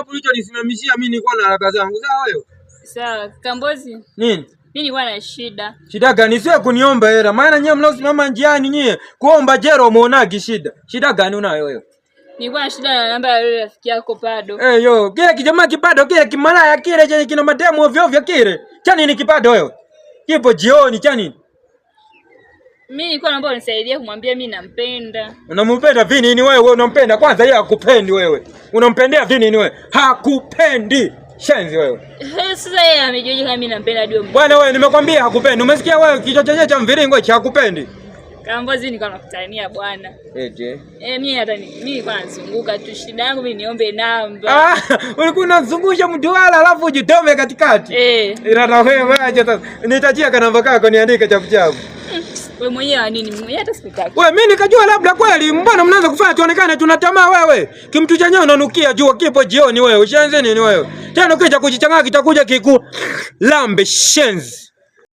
Hapo ulichonisimamishia mimi nilikuwa na haraka zangu. Sawa wewe? Sawa, Kambozi. Nini? Mimi nilikuwa na shida. Shida gani? Sio kuniomba hela. Maana nyie mnaosimama njiani nyie kuomba jero muonagi shida. Shida gani unayo wewe? Nilikuwa na shida na namba ya yule rafiki yako Pado. Eh, yo, kile kijamaa kipado kile kimalaya kile chenye kina mademu ovyo ovyo kile. Cha nini kipado wewe? Kipo jioni cha nini? Mimi nilikuwa naomba unisaidie kumwambia mimi nampenda. Unampenda vini ni wewe? Wewe unampenda kwanza, yeye hakupendi wewe. Unampendea vini ni wewe? Hakupendi. Shenzi wewe. Sasa yeye amejuaje kama mimi nampenda hadi wewe? Bwana wewe, nimekwambia hakupendi. Umesikia wewe, kichwa chenyewe cha mviringo hichi hakupendi. Kambozi, nilikuwa nakutania bwana. Eti. Eh, mimi hata ni mimi nilikuwa nazunguka tu, shida yangu mimi niombe namba. Ah, ulikuwa unazungusha mduara alafu ujitome katikati. Eh, Ila na wewe acha sasa. Nitajia kanamba kako niandike chapu chapu. Wewe mwenyewe wa nini? Mimi hata sikutaki. Wewe, mimi nikajua labda kweli, mbona mnaanza kufanya tuonekane tuna tamaa wewe? Kimtu chenyewe unanukia jua kipo jioni wewe. Ushenzi nini wewe? Tena ukija kujichanganya kitakuja kiku lambe shenzi.